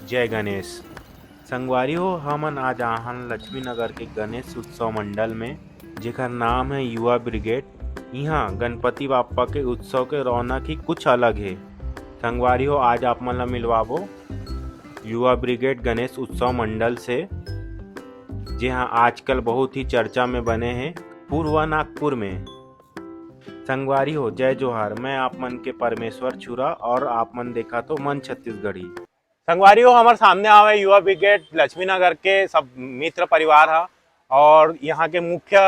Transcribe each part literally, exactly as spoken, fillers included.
जय गणेश। संगवारी हो, हमन आज आहन लक्ष्मी नगर के गणेश उत्सव मंडल में, जेकर नाम है युवा ब्रिगेड। इहाँ गणपति बापा के उत्सव के रौनक ही कुछ अलग है। संगवारी हो, आज आप मन ला मिलवाबो युवा ब्रिगेड गणेश उत्सव मंडल से, जेहाँ आजकल बहुत ही चर्चा में बने हैं पूर्वा नागपुर में। संगवारी हो, जय जोहार। मैं आप मन के परमेश्वर छुरा और आप मन देखत हो मन छत्तीसगढ़ी। संगवारी हो, हमर सामने आवे युवा ब्रिगेड लक्ष्मी नगर के सब मित्र परिवार ह और यहाँ के मुख्य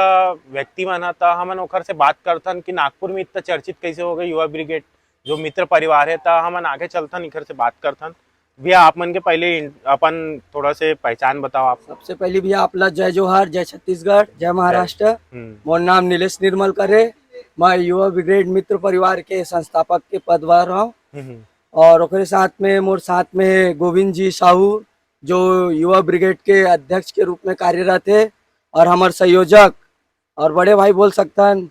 व्यक्ति मन ह, त हमन ओखर से बात करथन कि नागपुर में इतना चर्चित कैसे हो गए युवा ब्रिगेड, जो मित्र परिवार है। त हमन आगे चलथन, इखर से बात करथन। भैया, आप मन के पहले इन-, अपन थोड़ा से पहचान बताओ आप। सबसे पहले भैया, आप ला जय जोहार, जय छत्तीसगढ़, जय महाराष्ट्र। हम्म। मोर नाम नीलेश निर्मलकर है। मैं युवा ब्रिगेड मित्र परिवार के संस्थापक के पदभार हूँ। हम्म, हम्म। और ओकरे साथ में, मोर साथ में गोविंद जी साहू, जो युवा ब्रिगेड के अध्यक्ष के रूप में कार्यरत है, और हमर संयोजक और बड़े भाई बोल सकथन,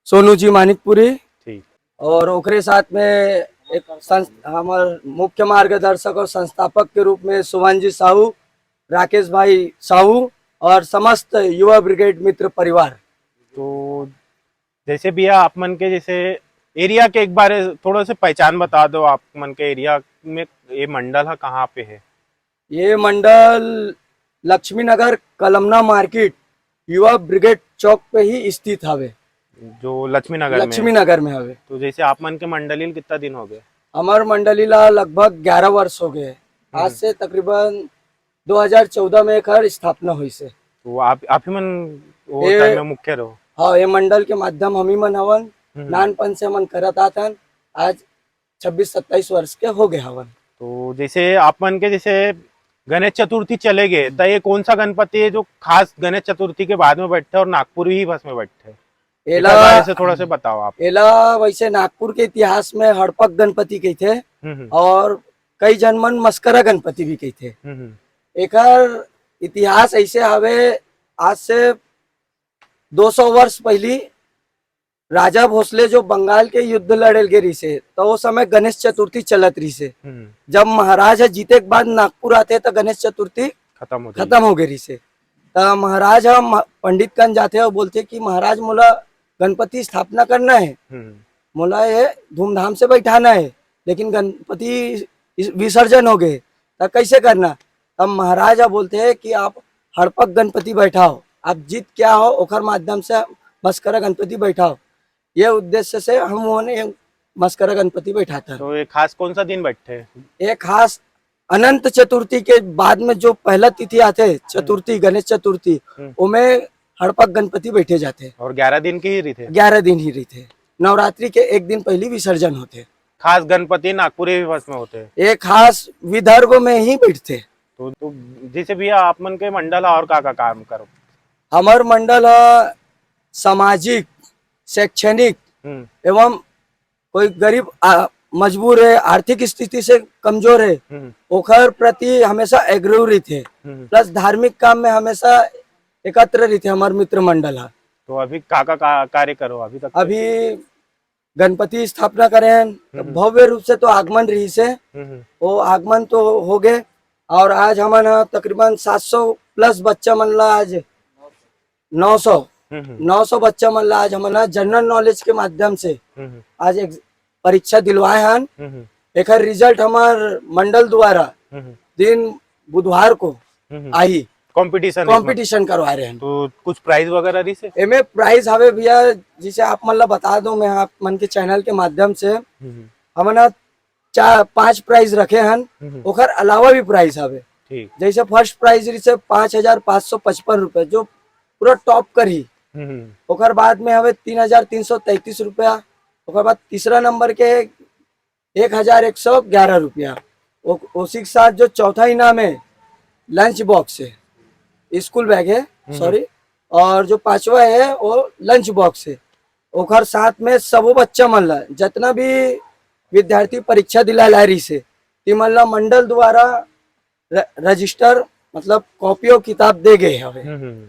सोनू जी मानिकपुरी। ठीक। और ओकरे साथ में एक संस-, हमर मुख्य मार्गदर्शक और संस्थापक के रूप में सुमन जी साहू, राकेश भाई साहू और समस्त युवा ब्रिगेड मित्र परिवार। तो जैसे भैया, आप मन के जैसे एरिया के एक बार थोड़ा से पहचान बता दो, आप मन के एरिया में ये मंडल है कहाँ पे है? ये मंडल लक्ष्मी नगर कलमना मार्केट युवा ब्रिगेड चौक पे ही स्थित हवे। जो लक्ष्मी नगर में? लक्ष्मी नगर में हवे। तो जैसे आप मन के मंडली ल कितना दिन हो गए? हमार मंडली ला लगभग ग्यारह वर्ष हो गए। आज हम्म। से तकरीबन दो हज़ार चौदह में एकर स्थापना होइस हे। तो आप, आप ही मन वो ए, टाइम में मुख्य रहो? हाँ, ये मंडल के माध्यम हम ही मन हवन। हम्म। नानपन से हमन करत आत हन। आज छब्बीस सत्ताईस वर्ष के हो गए हवन। तो जैसे आप मन के जैसे गणेश चतुर्थी चले गए, तो ये कौन सा गणपति है जो खास गणेश चतुर्थी के बाद में बैठते हैं और नागपुर ही बस में बैठते हैं? एला एकर बारे से थोड़ा से बताओ आप। एला वैसे नागपुर के इतिहास में हड़पक गणपति कहिथे हम्म, हम्म। और कई जन मन मस्करा गणपति भी कहिथे। हम्म, हम्म। एकर इतिहास ऐसे हवे, आज से दो सौ वर्ष पहली राजा भोसले जो बंगाल के युद्ध लड़े गे रिहिसे, तो वो समय गणेश चतुर्थी चलत रिहिसे। हम्म। जब महाराज ह जीते के बाद नागपुर आते, तो गणेश चतुर्थी खत्म हो जाही। खत्म हो गे रिहिसे। त महाराज ह म-, पंडित कन जाथे और बोलथे कि महाराज, मोला गणपति स्थापना करना है, हम्म। मोला ये धूमधाम से बैठाना है, लेकिन गणपति इस-, विसर्जन हो गए, त कैसे करना? तब महाराज ह बोलथे कि आप हड़पक गणपति बैठाओ, आप जीत के आए हो, ओखर माध्यम से मस्करा गणपति बैठाओ। ये उद्देश्य से हम उन्हें मस्करा गणपति बैठाथन। तो ये खास कौन सा दिन बैठे? ये खास अनंत चतुर्थी के बाद में जो पहला तिथि आथे, चतुर्थी, गणेश चतुर्थी, हम्म। ओमे हड़पक गणपति बैठे जाथे। और ग्यारह दिन के ही रहिथे? ग्यारह दिन ही रहिथे। नवरात्रि के एक दिन पहली विसर्जन होथे। खास गणपति नागपुर ही बस में होथे? ये खास विदर्भ में ही बैठथे। तो, तो जैसे भैया, आप मन के मंडल और का का काम करो? हमर मंडल ह सामाजिक, शैक्षणिक हम्म। एवं कोई गरीब, आ, मजबूर है, आर्थिक स्थिति से कमजोर है, हम्म। ओखर प्रति हमेशा एग्रो रहिथे। हम्म। प्लस धार्मिक काम में हमेशा एकत्र रहिथे हमर मित्र मंडल ह। तो अभी का का, का कार्य करो अभी तक? अभी गणपति स्थापना करे हन, हम्म। भव्य रूप से तो आगमन रहिसे, हम्म। वो आगमन तो हो गए, और आज हमन ह तकरीबन सात सौ प्लस बच्चा मन ला आज नौ सौ, हम्म, हम्म। नौ सौ बच्चा मन ला आज हमन ह जनरल नॉलेज के माध्यम से हम्म, हम्म। आज एक परीक्षा दिलवाए हन। हम्म, हम्म। एकर रिजल्ट हमर मंडल द्वारा हम्म, हम्म। दिन बुधवार को हम्म, हम्म। आही। कंपटीशन कंपटीशन करवा रहे हैं। तो कुछ प्राइज वगैरह रहिसे? एमे प्राइज हवे भैया, जिसे आप मन ला बता दो मैं आप मन के चैनल के माध्यम से। हम्म, हम्म। हमन ह चार पांच प्राइज रखे हन, हम्म। ओकर अलावा भी प्राइज हवे। ठीक। जैसे फर्स्ट प्राइज रहिसे पाँच हजार पाँच सौ पचपन रुपए, जो पूरा टॉप कर ही। हम्म। ओकर बाद में हवे तीन हजार तीन सौ तैंतीस रुपया। ओकर बाद तीसरा नंबर के एक हजार एक सौ ग्यारह रुपया। ओ-, उसी के साथ जो चौथा इनाम है, लंच बॉक्स है, स्कूल बैग है, हम्म। सॉरी, और जो पांचवा है, वो लंच बॉक्स है। ओकर साथ में सबो बच्चा मन ला, जितना भी विद्यार्थी परीक्षा दिला ला रहिसे, ती मन ला मंडल द्वारा र-, रजिस्टर, मतलब कॉपी और किताब दे गए हवे। हम्म, हम्म।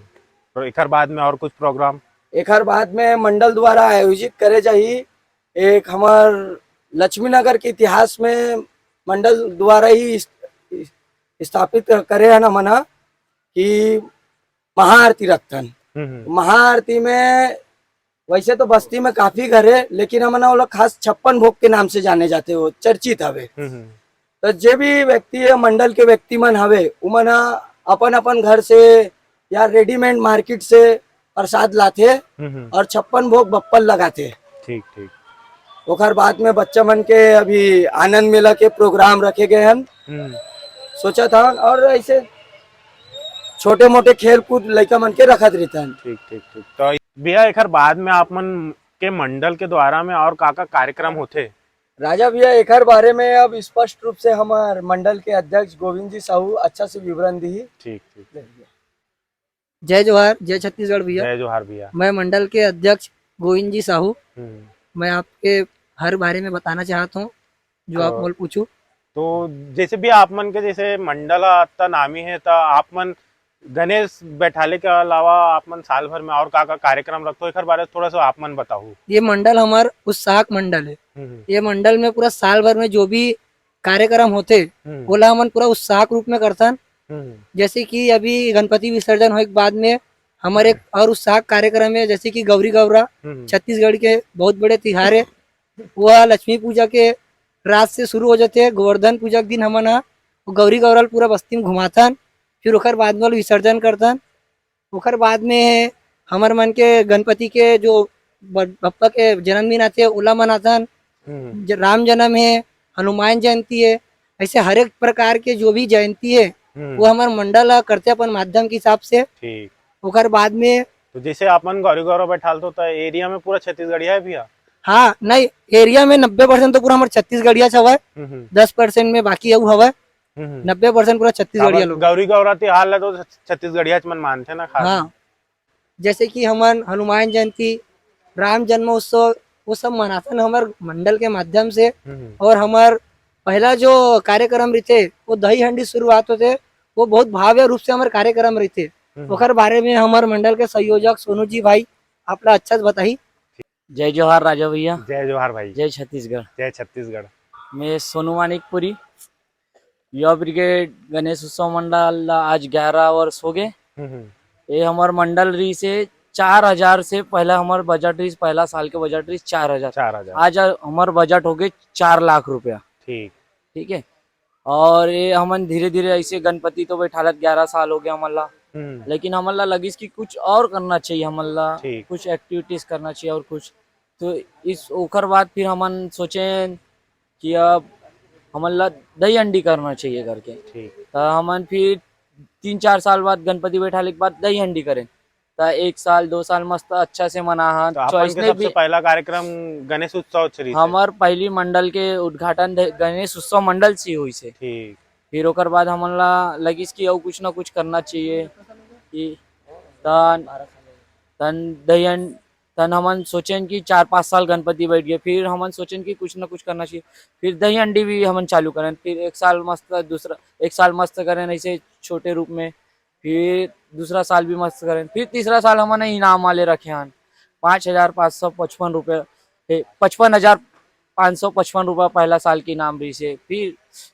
तो एकर बाद में और कुछ प्रोग्राम? एकर बाद में मंडल द्वारा आयोजित करे जाही एक हमर लक्ष्मी नगर के इतिहास में मंडल द्वारा ही इस-, इस-, स्थापित करे हन हमन ह कि महाआरती रखथन। हम्म, हम्म। महाआरती में वैसे तो बस्ती में काफी घर हे, लेकिन हमन ह ओला खास छप्पन भोग के नाम से जाने जाथे, वो चर्चित हवे। हम्म, हम्म। तो जे भी व्यक्ति हे, मंडल के व्यक्ति मन हवे, उमन ह अपन अपन घर से या रेडीमेड मार्केट से प्रसाद लाथे हम्म, हम्म। और छप्पन भोग बप्पा ल लगाथे। ठीक, ठीक। ओकर बाद में बच्चा मन के अभी आनंद मेला के प्रोग्राम रखे गए हन। हम्म। सोचत हन और ऐसे छोटे मोटे खेल कूद लइका मन के रखत रहिथन। ठीक, ठीक, ठीक। तो भैया, एकर बाद में आप मन के मंडल के द्वारा में और का का कार्यक्रम होथे? राजा भैया, एकर बारे में अब स्पष्ट रूप से हमार मंडल के अध्यक्ष गोविंद जी साहू अच्छा से विवरण दी। ठीक, ठीक। जय जोहार, जय छत्तीसगढ़ भैया। जय जोहार भैया। मैं मंडल के अध्यक्ष गोविंद जी साहू। हम्म। मैं आपके हर बारे में बताना चाहता हूँ, जो आप तो मोल पूछू। तो जैसे भी आप मन के जैसे मंडल ह अतना नामी हे, त आप मन गणेश बैठाले के अलावा आप मन साल भर में और का का कार्यक्रम रखथो, एकर बारे में थोड़ा सा आप मन बताहू। ये मंडल हमार उत्साहक मंडल हे। हम्म, हम्म। ये मंडल में पूरा साल भर में जो भी कार्यक्रम होथे, हम्म। ओला हमन पूरा उत्साहक रूप में करथन। हम्म। जैसे कि अभी गणपति विसर्जन होए के बाद में हमर एक और उत्साहक कार्यक्रम हे, जैसे कि गौरी गौरा, हम्म। छत्तीसगढ़ के बहुत बड़े तिहार हे। वो ह लक्ष्मी पूजा के रात से शुरू हो जाथे। गोवर्धन पूजा के दिन हमन ह गौरी गौरा ल पूरा बस्ती में घुमाथन, फिर ओकर बाद में विसर्जन करथन। ओकर बाद में हमर मन के गणपति के जो ब-, बप्पा के जन्मदिन आथे, ओला मनाथन। हम्म। ज-, राम जन्म हे, हनुमान जयंती हे, ऐसे हर एक प्रकार के जो भी जयंती हे, हम्म। वो हमर मंडल ह करथे अपन माध्यम के हिसाब से। ठीक। ओकर बाद में तो जैसे आप मन गौरी गौरा बैठालथो, तो एरिया में पूरा छत्तीसगढ़िया हे भैया? हाँ, नहीं, एरिया में नब्बे परसेंट तो पूरा हमर छत्तीसगढ़िया हवय, हम्म, हम्म। दस परसेंट में बाकी अउ हवय, हम्म, हम्म। नब्बे परसेंट पूरा छत्तीसगढ़िया काबर लोग। गौरी गौरा तिहार ला तो छत्तीसगढ़िया मन मानथे ना खास। हाँ, जैसे कि हमन हनुमान जयंती, राम जन्मोत्सव, वो सब मनाथन हमर मंडल के माध्यम से। हम्म। और हमर पहला जो कार्यक्रम रहिथे, वो दही हंडी शुरुआत होथे, वो बहुत भव्य रूप से हमर कार्यक्रम रहिथे। हम्म। ओकर बारे में हमर मंडल के संयोजक सोनू जी भाई आपला अच्छा से बताही। जय जोहार राजा भैया। जय जोहार भाई। जय छत्तीसगढ़। जय छत्तीसगढ़। मैं सोनू मानिकपुरी, युवा ब्रिगेड गणेश उत्सव मंडल ला आज ग्यारह वर्ष हो गए। हम्म, हम्म। ये हमर मंडल रहिसे चार हजार से पहला हमर बजट रहिस, पहला साल के बजट रहिस चार हजार। चार हजार। आज हमर बजट हो गए चार लाख रुपया। ठीक। ठीक है, और ये हमन धीरे-धीरे ऐसे गणपति तो बैठालत ग्यारह साल हो गया हमन ला, हम्म। लेकिन हमन ला लगिस कि कुछ और करना चाहिए हमन ला, ठीक। कुछ एक्टिविटीज करना चाहिए और कुछ। तो इस ओकर बाद फिर हमन सोचेन कि अब हमन ला दही अंडी करना चाहिए करके। ठीक। तो हमन फिर तीन चार साल बाद गणपति बैठाले के बाद दही अंडी करेन। त एक साल, दो साल मस्त अच्छा से मनाहन। तो अपन चॉइस के नहीं सबसे भी पहला कार्यक्रम गणेश उत्सव से रहिस हे। हमर पहली मंडल के उद्घाटन ध-, गणेश उत्सव मंडल से होइस हे। ठीक। फिर ओकर बाद हमन ला लगिस कि अउ कुछ ना कुछ करना चाहिए कि तन, तन दहियन, तन हमन सोचेन कि चार पाँच साल गणपति बैठ गए, फिर हमन सोचेन कि कुछ ना कुछ करना चाहिए। फिर दही अंडी भी हमन चालू करेन, फिर एक साल मस्त दूसरा, एक साल मस्त करेन ऐसे छोटे रूप में, फिर दूसरा साल भी मस्त करेन, फिर तीसरा साल हमन इनाम वाले रखे हन पाँच हजार पाँच सौ पचपन रुपये, ए, पचपन हजार पाँच सौ पचपन रुपया पहला साल के इनाम रहिस हे। फिर,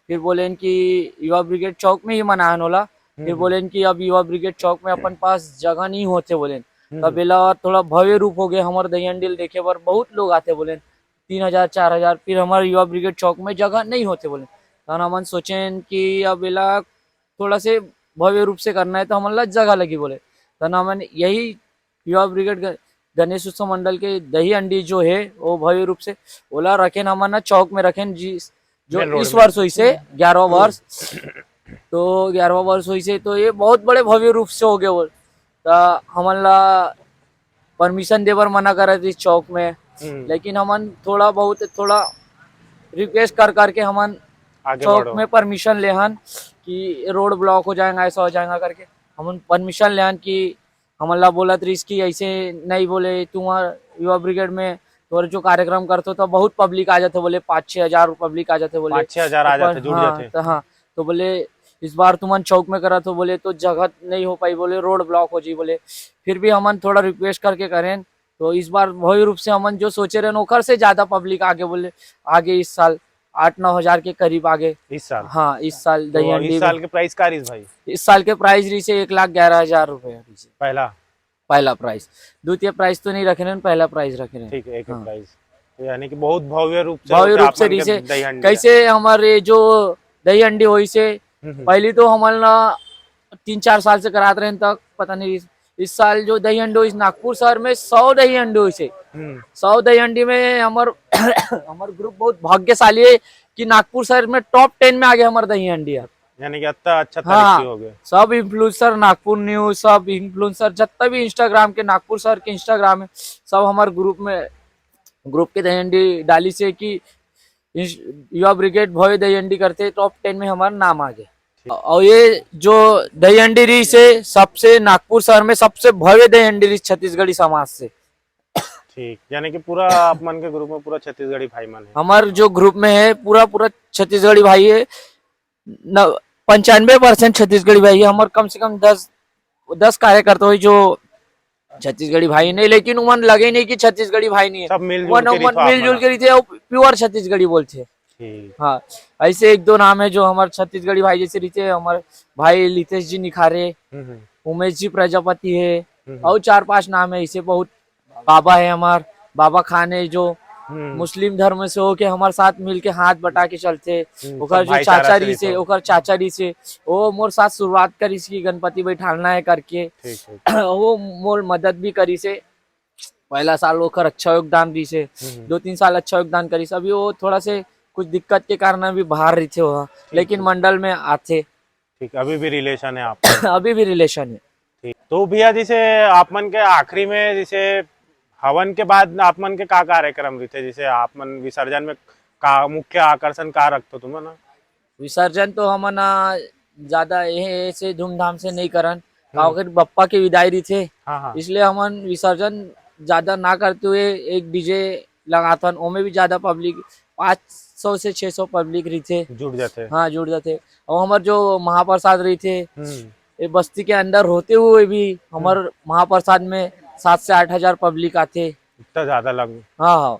फिर बोलेन कि युवा ब्रिगेड चौक में ही मनाहन ओला। फिर हम्म। बोलेन कि अब युवा ब्रिगेड चौक में अपन पास जगह नहीं होथे बोलेन। हम्म। तब एला थोड़ा भव्य रूप हो गए, हमर दही अंडी ल देखे बर बहुत लोग आथे बोलेन, तीन हजार, चार हजार। फिर हमर युवा ब्रिगेड चौक में जगह नहीं होथे बोलेन। तहन हमन सोचेन कि अब एला थोड़ा से भव्य रूप से करना है तो हमन ला जगह लगी बोले। तहन हमन यही युवा ब्रिगेड ग-, गणेश उत्सव मंडल के दही अंडी जो है वो भव्य रूप से ओला रखेन हमन ना चौक में रखेन जी, जो मेन रोड इस में। वर्ष होइस हे ग्यारहवाँ वर्ष, तो ग्यारहवाँ वर्ष होइस हे तो ये बहुत बड़े भव्य रूप से हो गए वो। त हमन ला परमिशन दे बर मना करत रहिस चौक में, हम्म। लेकिन हमन थोड़ा बहुत, थोड़ा रिक्वेस्ट कर करके हमन आगे चौक बढ़ो। में परमिशन लेहन कि रोड ब्लॉक हो जाएगा, ऐसा हो जाएगा करके। हमन परमिशन लेहन कि हमन ला बोलत रहिस कि ऐसे नहीं बोले, तुम्हार युवा ब्रिगेड में तोर जो कार्यक्रम करथो तो बहुत पब्लिक आ जाथे बोले, पाँच छः हजार पब्लिक आ जाथे बोले। पाँच छः हजार आ ऊपर, जाथे, जुड़ हाँ, जाथे। तो हाँ, तो बोले इस बार तुमन चौक में करत हो बोले तो जगह नहीं हो पाई बोले, रोड ब्लॉक हो जी बोले। फिर भी हमन थोड़ा रिक्वेस्ट करके करेन, तो इस बार भव्य रूप से हमन जो सोचे रहेन ओकर से ज्यादा पब्लिक आगे बोले, आगे इस साल। आठ नौ हजार के करीब आगे। इस साल? हाँ, इस साल तो दही हंडी इस में। साल के प्राइस का रहिस भाई? इस साल के प्राइस रहिसे एक लाख ग्यारह हजार रुपये रहिसे। पहला? पहला प्राइस। द्वितीय प्राइस तो नहीं रखे रहेन, पहला प्राइस रखे रहेन। ठीक है, एक हाँ। प्राइस। तो यानी कि बहुत भव्य रूप से भव्य होके रूप आप से मन के रहिसे। दही हंडी कैसे हमारे जो दही हंडी होइसे, हम्म, हम्म। पहली तो हमन ला तीन चार साल से करात रहेन, तक पता नहीं इस, इस साल जो दही हंडी होइस नागपुर शहर में सौ दही हंडी होइसे। हम्म। सौ दही हंडी में हमर हमर ग्रुप बहुत भाग्यशाली है कि नागपुर शहर में टॉप टेन में आगे हमर दही हंडी है। यानी कि इतना अच्छा हाँ, तरक्की हो गया। सब इन्फ्लुएंसर नागपुर न्यूज, सब इन्फ्लुएंसर जितना भी इंस्टाग्राम के, नागपुर शहर के इंस्टाग्राम है, सब हमर ग्रुप में, ग्रुप के दही हंडी डालिसे कि इंस-, युवा ब्रिगेड भव्य दही हंडी करथे, टॉप टेन में हमारा नाम आ गया। ठीक। और ये जो दही हंडी रहिसे सबसे, नागपुर शहर में सबसे भव्य दही हंडी रहिसे छत्तीसगढ़ी समाज से। ठीक, यानी कि पूरा आप मन के ग्रुप में पूरा छत्तीसगढ़ी भाई मन है। हमार जो ग्रुप में है पूरा, पूरा छत्तीसगढ़ी भाई है। न-, पंचानवे परसेंट छत्तीसगढ़ी भाई है। हमार कम से कम दस, दस कार्यकर्ता होई जो छत्तीसगढ़ी भाई नहीं, लेकिन उमन लगे नहीं कि छत्तीसगढ़ी भाई नहीं है। सब मिलजुल उमन, के उमन रहिथे आप मिलजुल मन। के रहिथे, वो प्योर छत्तीसगढ़ी बोलथे। ठीक। हाँ, ऐसे एक दो नाम है जो हमार छत्तीसगढ़ी भाई जैसे रहिथे, हमार भाई लितेश जी निखारे, हम्म, हम्म। उमेश जी प्रजापति है, हम्म, हम्म। और चार पांच नाम है ऐसे बहुत। बाबा है हमार, बाबा खान है जो हम्म। मुस्लिम धर्म से होके हमारे साथ मिलके हाथ बटा के चलथे। हम्म, ओकर सब जो भाईचारा चाचा से रहिसे, रहिथे। ओकर चाचा रहिसे, वो मोर साथ शुरुआत करिस कि गणपति बैठालना है करके। ठीक, ठीक। वो मोर मदद भी करिसे, पहला साल ओकर अच्छा योगदान रहिसे, हम्म। दो तीन साल अच्छा योगदान करिस। अभी वो थोड़ा से कुछ दिक्कत के कारण अभी बाहर रहिथे वो, ठीक, लेकिन ठीक। मंडल में आथे। ठीक, अभी भी रिलेशन है आपका? अभी भी रिलेशन है। ठीक, तो भैया, जैसे आप मन के आखिरी में, जैसे हवन के बाद आप मन के का कार्यक्रम रहिथे, जैसे आप मन विसर्जन में का मुख्य आकर्षण का रखथो तुमन? विसर्जन तो हमन, आ, ज्यादा ये, ऐसे धूमधाम से नहीं करन, हम्म। काबर बप्पा के विदाई रहिथे, हाँ, हाँ। इसलिए हमन विसर्जन ज्यादा ना करते हुए एक डीजे लगाथन, ओमे भी ज्यादा पब्लिक, पाँच सौ से छह सौ पब्लिक रहिथे। जुट जाथे। हाँ, जुट जाथे। और हमार जो महाप्रसाद रहिथे, हम्म। ये बस्ती के अंदर होते हुए भी हमार हम्म। महाप्रसाद में सात से आठ हजार पब्लिक आथे। इतना ज्यादा लग हाँ, हाँ।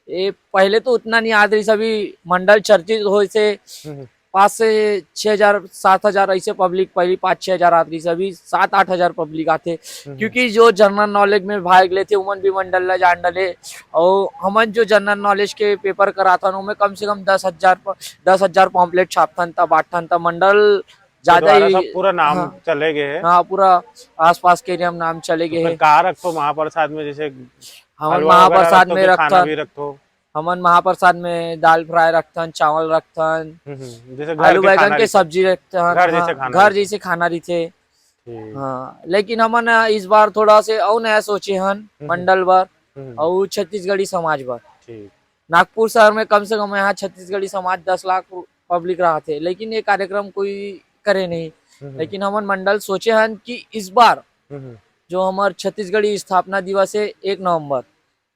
ये पहले तो उतना नहीं आत रहिस, अभी मंडल चर्चित होइसे हम्म। पाँच से छह हजार, सात हजार ऐसे पब्लिक, पहली पाँच छह हजार आत रहिस, अभी सात आठ हजार पब्लिक आथे। हम्म। क्योंकि जो जनरल नॉलेज में भाग लेथे, उमन भी मंडल ला जान डले। और हमन जो जनरल नॉलेज के पेपर कराथन, ओमे कम से कम दस हजार प-, दस हजार पॉम्पलेट छापथन, तब बांटथन, तब मंडल के ज्यादा द्वारा ही सब पूरा नाम हाँ। चले गए है। हाँ, पूरा आसपास के एरिया में नाम चले तो गए फिर है। का रखथो महाप्रसाद में, जैसे हमन हलवा वगैरह महाप्रसाद रखथो में कि खाना रखथन। भी रखथो? हमन महाप्रसाद में दाल फ्राई रखथन, चावल रखथन, हम्म, हम्म, जैसे घर आलू के बैगन खाना के रहिथे। सब्जी रखथन, घर जैसे हाँ, खाना घर रहिथे। जैसे खाना रहिथे। ठीक। हाँ, लेकिन हमन इस बार थोड़ा से अउ नया सोचे हन हम्म, हम्म। मंडल बर हम्म। अउ छत्तीसगढ़ी समाज बर। ठीक। नागपुर शहर में कम से कम यहाँ छत्तीसगढ़ी समाज दस लाख पब्लिक रहत हे, लेकिन ये कार्यक्रम कोई करे नहीं। हम्म, हम्म। लेकिन हमन मंडल सोचे हन कि इस बार हम्म, हम्म। जो हमार छत्तीसगढ़ी स्थापना दिवस है एक नवंबर,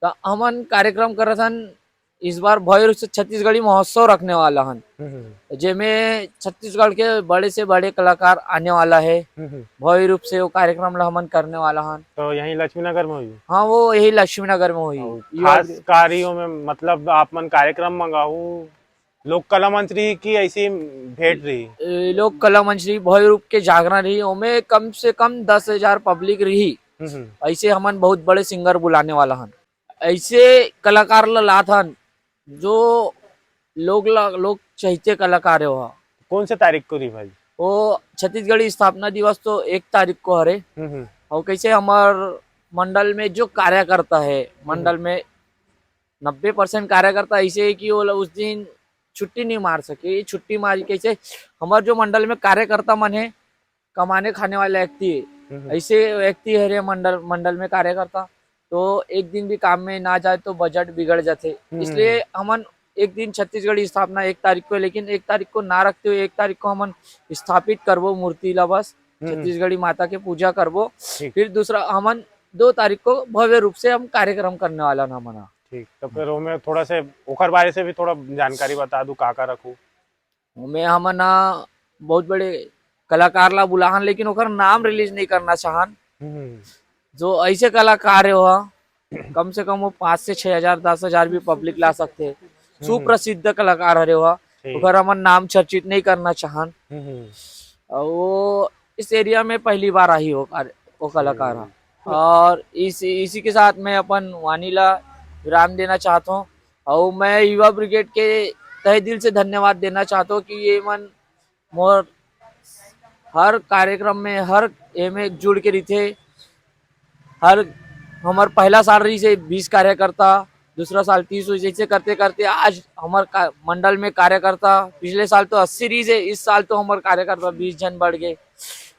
तो हमन कार्यक्रम करत हन, इस बार भव्य रूप से छत्तीसगढ़ी महोत्सव रखने वाला हन, हम्म, हम्म। जेमे छत्तीसगढ़ के बड़े से बड़े कलाकार आने वाला है। हम्म, हम्म। भव्य रूप से वो कार्यक्रम ला हमन करने वाला हन। तो यहीं लक्ष्मी नगर में होई? हाँ, वो यही लक्ष्मी नगर में होई। और युवा खास कार्यों में, मतलब, आप मन कार्यक्रम मंगाहू, लोक कला मंच रही कि ऐसी भेंट रही? ए, लोक कला मंच रही, भव्य रूप के जागरण रही, ओमे कम से कम दस हजार पब्लिक रही। हम्म, हम्म। ऐसे हमन बहुत बड़े सिंगर बुलाने वाला हन। ऐसे कलाकार ला लाथन जो लोग ला, लोग चाहते कलाकार है वह। कौन से तारीख को रही भाई? वो छत्तीसगढ़ी स्थापना दिवस तो एक तारीख को हरे। हम्म, हम्म। और कैसे हमार मंडल में जो कार्यकर्ता है, हम्म। मंडल में नब्बे परसेंट कार्यकर्ता ऐसे है कि वो लोग उस दिन छुट्टी नहीं मार सके। ये छुट्टी मारी कैसे? हमार जो मंडल में कार्यकर्ता मन है, कमाने खाने वाले व्यक्ति है, हम्म। ऐसे व्यक्ति है रे मंडल, मंडल में कार्यकर्ता, तो एक दिन भी काम में ना जाए तो बजट बिगड़ जाते। हम्म। इसलिए हमन एक दिन छत्तीसगढ़ी स्थापना एक तारीख को, लेकिन एक तारीख को ना रखते हुए एक तारीख को हमन स्थापित करबो मूर्ति ला बस, हम्म। छत्तीसगढ़ी माता के पूजा करबो। ठीक। फिर दूसरा हमन दो तारीख को भव्य रूप से हम कार्यक्रम करने वाला ना मना। ठीक, तो फिर ओमे थोड़ा से ओकर बारे से भी थोड़ा जानकारी बता दू, का का रखू? ओमे हमन ह बहुत बड़े कलाकार ला बुलाहन, लेकिन ओकर नाम रिलीज नहीं करना चाहन। हम्म। जो ऐसे कलाकार है वह, कम से कम वो पाँच से छह हजार, दस हजार भी पब्लिक ला सकते हैं। सुप्रसिद्ध कलाकार हरे ओहा। ओकर हमन नाम चर्चित नहीं करना चाहन। अउ वो इस एरिया में पहली बार आही वो कार-, वो कलाकार ह। और इस, इसी के साथ मैं अपन वाणी ला विराम देना चाहत हूँ। और मैं युवा ब्रिगेड के तहे दिल से धन्यवाद देना चाहत हूँ कि ये मन मोर हर कार्यक्रम में, हर एमे जुड़ के रहिथे। हर हमर पहला साल रहिस हे बीस कार्यकर्ता, दूसरा साल तीस होइस, ऐसे करते करते आज हमर का-, मंडल में कार्यकर्ता, पिछले साल तो अस्सी रहिस हे, इस साल तो हमर कार्यकर्ता बीस जन बढ़ गए।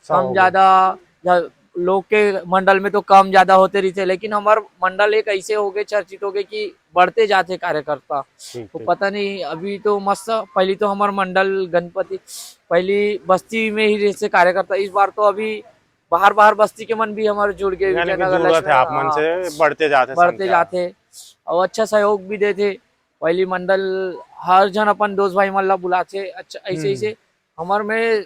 कम ज्यादा, या लोग के मंडल में तो कम ज्यादा होते रहिथे, लेकिन हमर मंडल एक ऐसे हो गए, चर्चित हो गए कि बढ़ते जाते कार्यकर्ता। तो पता नहीं, अभी तो मस्त, पहली तो हमर मंडल गणपति, पहली बस्ती में ही जैसे कार्यकर्ता, इस बार तो अभी बाहर, बाहर बस्ती के मन भी हमर जुड़ गए, यानी कि विजयनगर, जरूरत है लक्ष्मी, आप मन हाँ, से बढ़ते जाते बढ़ते संख्या। जाते। और अच्छा सहयोग भी देथे। पहली मंडल हर जन अपन दोस्त भाई मन ला बुलाथे। अच्छा, ऐसे, हम्म। ऐसे हमर में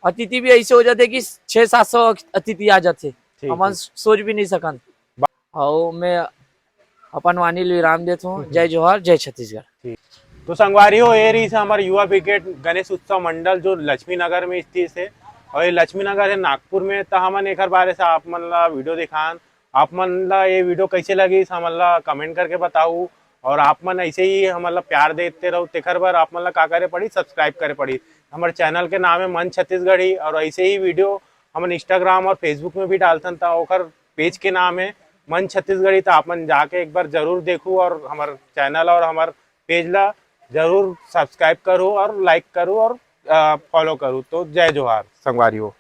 अतिथि भी ऐसे हो जाथे कि छह सात सौ अतिथि आ जाथे। ठीक, हमन ठीक। सोच भी नहीं सकन। बा- अउ मैं अपन वाणी ल विराम देत हूँ। जय जोहार, जय छत्तीसगढ़। ठीक। तो संगवारी हो, ये रहिस हमर युवा ब्रिगेड गणेश उत्सव मंडल, जो लक्ष्मी नगर में स्थित है, और ये लक्ष्मी नगर है नागपुर में। तो हमन एकर बारे से आप मन ला वीडियो दिखान, आप मन ला ये वीडियो कैसे लगिस, हमन ला कमेंट करके बताऊ, और आप मन ऐसे ही हमन ला प्यार देते रहो, तेकर बर आप मन ला का करे पड़ी, सब्सक्राइब करे पड़ी। हमर चैनल के नाम है मन छत्तीसगढ़ी, और ऐसे ही वीडियो हमन इंस्टाग्राम और फेसबुक में भी डालथन, त ओकर पेज के नाम है मन छत्तीसगढ़ी। त आप मन जाके एक बार जरूर देखू, और हमर चैनल और हमर पेज ला जरूर सब्सक्राइब करू, और लाइक करू, और अ, फॉलो करू। तो जय जोहार संगवारी हो।